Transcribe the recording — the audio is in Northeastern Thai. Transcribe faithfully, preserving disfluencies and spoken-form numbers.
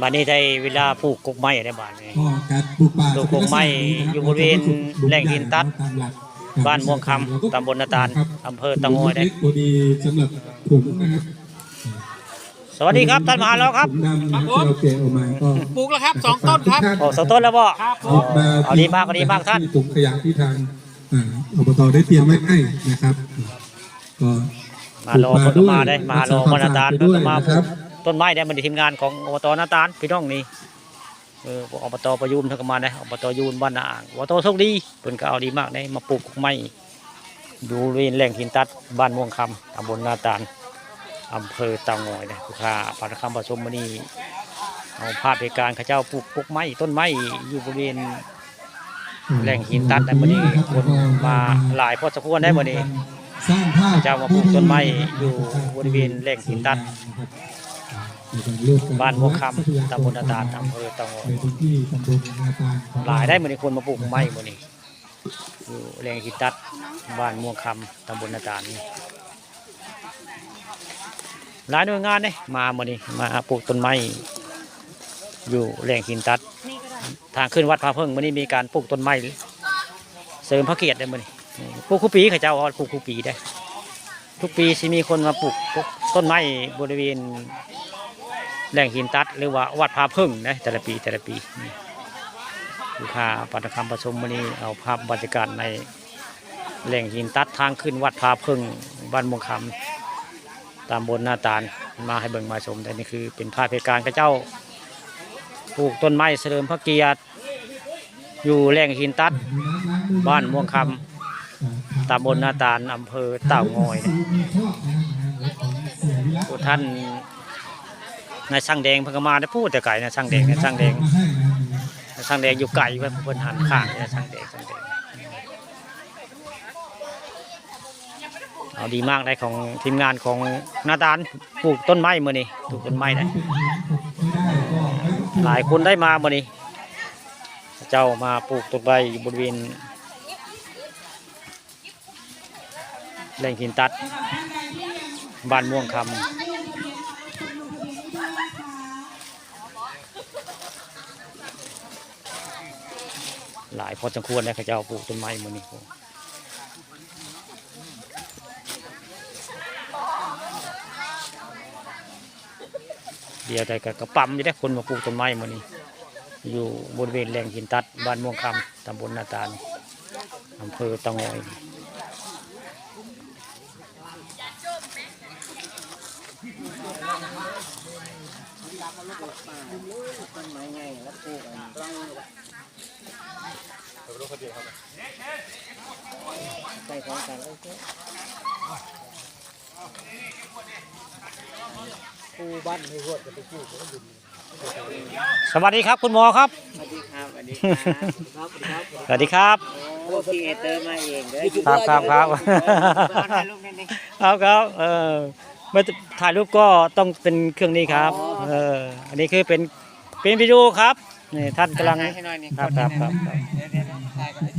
บัดนี้ได้เวลาปลูกกกไม้แล้วบัดนี้ ก็การปลูกป่า ปลูกกกไม้ จะเป็นลักษณะนี้นะครับ อยู่บริเวณ เราจะไม่ปลูก แหล่งหินตัด ตามหลัก บ้านม่วงคำ ตำบลนาตาล นะครับ อำเภอเต่างอย เล็กๆ พอดีสำหรับผมนะครับ สวัสดีครับ ท่านมหาลอครับ ถุงดำนะครับ ที่เราแกะออกมาก็ ปลูกแล้วครับ สองต้นครับ ทุกท่าน โอ้ สองต้นแล้วบ่ ครับ หยิบมา เอาดีมาก เอาดีมากท่าน ที่ถุงขยะที่ทาง อ่า อบต ได้เตรียมไว้ให้นะครับ ก็ มหาลอ ปลูกมา เพิ่นก็มาได้ ด้วย มหาลอ รักษาความสะอาด มานาตาล ไปด้วย เพิ่นก็มา นะครับ ปลูกต้นไม้ได้ มื้อนี้ทีมงานของ อบต นาตาล พี่น้องนี่ เออ พวก อบต ประยูนเพิ่นก็มาได้ อบต ยูนบ้านนาอ่าง อบต โชคดี เพิ่นก็เอาดีมากได้ มาปลูกกกไม้ อยู่บริเวณแหล่งหินตัด บ้านม่วงคำ ตำบลนาตาล อำเภอเต่างอยนะ ผู้ค้าปานคำผสมมื้อนี้ เอาภาพเหตุการณ์เขาเจ้าปลูกกกไม้ ต้นไม้ อยู่บริเวณ แหล่งหินตัดนะ มื้อนี้คนมาหลายพอสมควรได้มื้อนี้ สร้างภาพ เจ้ามาปลูกต้นไม้อยู่บริเวณแหล่งหินตัด ในการร่วมกัน บ้านม่วงคำ ตำบลนาตาล อำเภอเต่างอย ในพื้นที่ตำบลนาตาลของเรา หลายได้มื้อนี้ คนมาปลูกไม้มื้อนี้ อยู่แหล่งหินตัด บ้านม่วงคำ ตำบลนาตาลนี่ หลายหน่วยงานเด้ มามื้อนี้ มาปลูกต้นไม้ อยู่แหล่งหินตัด ทางขึ้นวัดผาเพิ่ง มื้อนี้มีการปลูกต้นไม้ เสริมพระเกียรติได้มื้อนี้ ปลูกคู่ปี เขาเจ้าว่าปลูกคู่ปีได้ ทุกปีสิมีคนมาปลูกต้นไม้บริเวณแหล่งหินตัด หรือว่าวัดผาเพิ่งนะ แต่ละปี แต่ละปี นี่ ผู้ค้าปานคำผสมมื้อนี้ เอาภาพบรรยากาศในแหล่งหินตัด ทางขึ้นวัดผาเพิ่ง บ้านม่วงคำ ตำบลนาตาล มาให้เบิ่งมาชม แต่นี่คือเป็นภาพเหตุการณ์เขาเจ้าปลูกต้นไม้เฉลิมพระเกียรติ อยู่แหล่งหินตัด บ้านม่วงคำ ตำบลนาตาล อำเภอเต่างอย ผู้ท่านนายช่างแดงเพิ่นก็มาได้ พูดแต่ไกลนะ ช่างแดง นายช่างแดง นายช่างแดงอยู่ไกลเพิ่น เพิ่นหันข้าง นายช่างแดง ช่างแดง เอาดีมากได้ของทีมงานของนาตาล ปลูกต้นไม้มื้อนี้ ปลูกต้นไม้ได้ หลายคนได้มามื้อนี้ เจ้ามาปลูกต้นไม้อยู่บริเวณแหล่งหินตัด บ้านม่วงคำ หลายพอสมควรนะ เขาเจ้าปลูกต้นไม้มื้อนี้ เดี๋ยวได้กะ กะปั๊มอยู่เด้ คนมาปลูกต้นไม้มื้อนี้ อยู่บริเวณแหล่งหินตัด บ้านม่วงคำ ตำบลนาตาล อำเภอเต่างอย ต้นไม้ใหญ่แล้วปลูกอันใส่ของกันเลย ผู้บ้านในห้วยก็ไปกู้เขาก็อยู่ดี สวัสดีครับคุณหมอครับ สวัสดีครับ สวัสดีครับ สวัสดีครับ โอ้ ครีเอเตอร์มาเองเลย ครับ ครับ ครับ ถ่ายรูปนิดนึง ครับ ครับ เออ ไม่ถ่ายรูปก็ต้องเป็นเครื่องนี้ครับ อ๋อ เออ อันนี้คือเป็น เป็นวิดีโอครับ นี่ท่านกำลัง ถ่ายให้หน่อยนี่ ครับ ครับ ครับ ครับ เดี๋ยวๆๆ ถ่ายก่อน